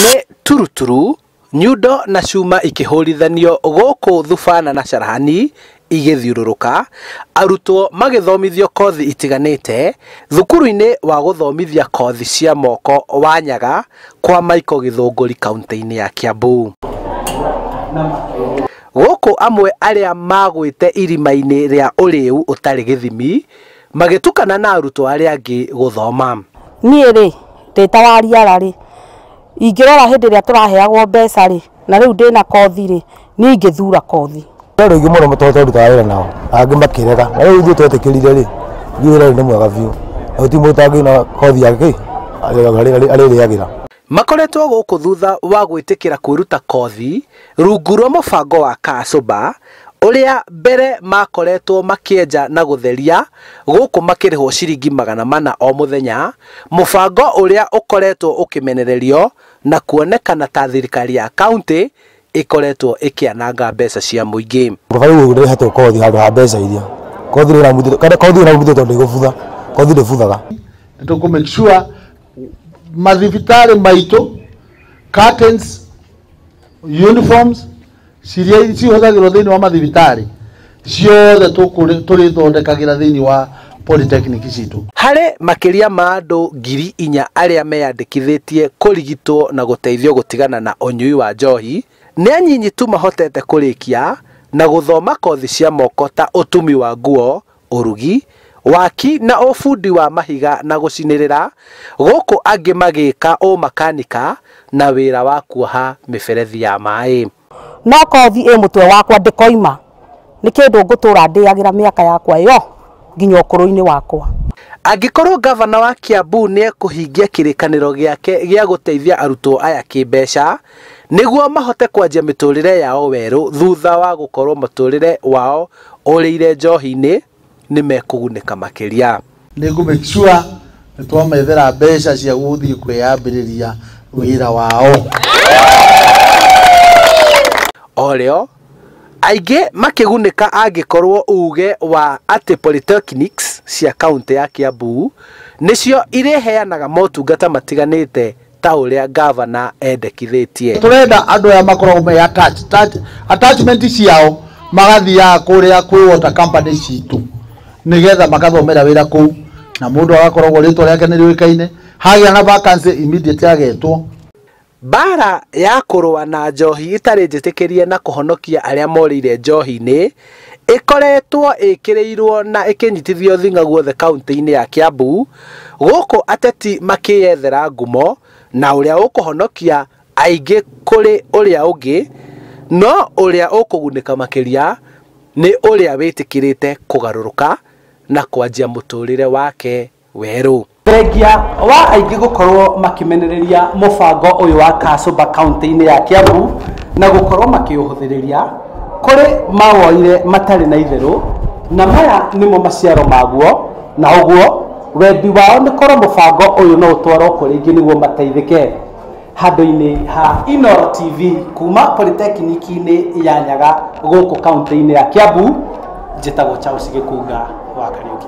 Nĩ turuturu, nyundo na cuma ikĩhũrithanio gũkũ Thubana na Carahani igĩthiũrũrũka, arutwo magĩthomithio kothi itiganĩte thukuru-inĩ wa gũthomithia kothi cia moko wa Nyaga kwa Michael Gĩthũngũri kaunti-inĩ ya Kiambu. Gũkũ amwe arĩa magwĩte irima-inĩ rĩa ũrĩu ũtarĩ gĩthimi magĩtukana na arutwo arĩa angĩ gũthoma. Niĩ rĩ ndĩ ta wa Riara rĩ, ingĩrora hĩndĩ ĩrĩa tũraheagwo mbeca rĩ, na rĩu ndĩna kothi rĩ, niĩ ingĩthura kothi. Andũ aingĩ mũno twarutaga wĩra nao, angĩ makĩrega, na rĩu ithuĩ twetĩkĩrire rĩ, ithuĩ wĩra ũyũ nĩ mwega biũ, na gũtirĩ mũndũ ũtangĩona kothi yake arĩrĩagĩra. Makoretwo gũkũ thutha wa gwĩtĩkĩra kwĩruta kothi rungu rwa mũbango wa Kasũmba ũrĩa mbere makoretwo makĩenja na gũtheria gũkũ makĩrĩhwo ciringi 400 o mũthenya, mũbango ũrĩa ũkoretwo ũkĩmenererio na kuonekana ta thirikari ya kaunti ĩkoretwo ĩkĩananga mbeca cia mũingĩ. Rĩu ndĩhetwo kothi handũ ha mbeca iria kothi ĩramutĩtwo tondũ ndĩgũbutha, kothi ndĩbuthaga. Nĩtũkũ make sure mathibitarĩ maitũ curtains, uniforms ciria cihũthagĩrwo thĩinĩ wa mathibitarĩ ciothe tũrĩthondekagĩra thĩinĩ wa polytechnic citũ. Harĩ makĩria ma andũ 4,000 arĩa meyandĩkithĩtie kũrigitwo na gũteithio gũtigana na ũnyui wa njohi, nĩ anyinyi tu mahotete kũrĩkia na gũthoma kothi cia moko ta ũtumi wa nguo, ũrugi, waki na ũbundi wa mahiga na gũcinĩrĩra, gũkũ angĩ magĩka ũmakanika na wĩra wa kuoha mĩberethi ya maĩ. No kothi ĩ mũtwe wakwa ndĩkoima, nĩ kĩndũ ngũtũra ndĩagĩra mĩaka yakwa yo nginya ũkũrũ-inĩ wakwa. Angĩkorwo gavana wa Kiambu nĩ ekũhingia kĩrĩkanĩro gĩake gĩa gũteithia arutwo aya kĩmbeca nĩguo mahote kwanjia mĩtũrĩre yao werũ thutha wa gũkorwo mũtũrĩre wao ũrĩire njohi-inĩ, nĩ mekũgunĩka makĩria. Nĩ ngũ make sure nĩ twamethera mbeca cia gũthiĩ kwĩyambĩrĩria wĩra wao. O rĩo aingĩ makĩgunĩka angĩkorwo uge wa atĩ polytechnics cia kaunti ya Kiambu nĩcio irĩheanaga motungata matiganĩte ta ũrĩa gavana endekithĩtie. Tũrenda andũ aya makoragwo me attachment ciao magathiaga kũrĩa kwĩ water company citũ nĩgetha makathomera wĩra kũu, na mũndũ agakoragwo rĩtwa rĩake nĩ rĩũĩkaine, hagĩa na vacancy immediate agetwo. Mbara ya kũrũa na njohi ĩtarĩ njĩtĩkĩrie na kũhonokia arĩa morĩire njohi-inĩ ĩkoretwo ĩkĩrĩirwo na ĩkĩnyitithio thing'a guothe kaunti-inĩ ya Kiambu, gũkũ ateti makĩyethera ngumo na ũrĩa ũkũhonokia aingĩ kũrĩ ũrĩa ũngĩ, no ũrĩa ũkũgunĩka makĩria nĩ ũrĩa wĩtĩkĩrĩte kũgarũrũka na kwanjia mũtũrĩre wake werũ. Thengia wa aingĩ gũkorwo makĩmenereria mũbango ũyũ wa Kasũmba kaunti-inĩ ya Kiambu na gũkorwo makĩũhũthĩrĩria, kũrĩ mawoire matarĩ na itherũ, na maya nĩmo maciaro maguo, na ũguo wendi wao nĩ korwo mũbango ũyũ no ũtwarwo kũrĩ ingĩ nĩguo mateithĩke. Handũ-inĩ ha Inooro TV kuma polytechnic-inĩ ya Nyaga gũkũ kaunti-inĩ ya Kiambu, njĩtagwo Charles Gĩkunga wa Kariũki.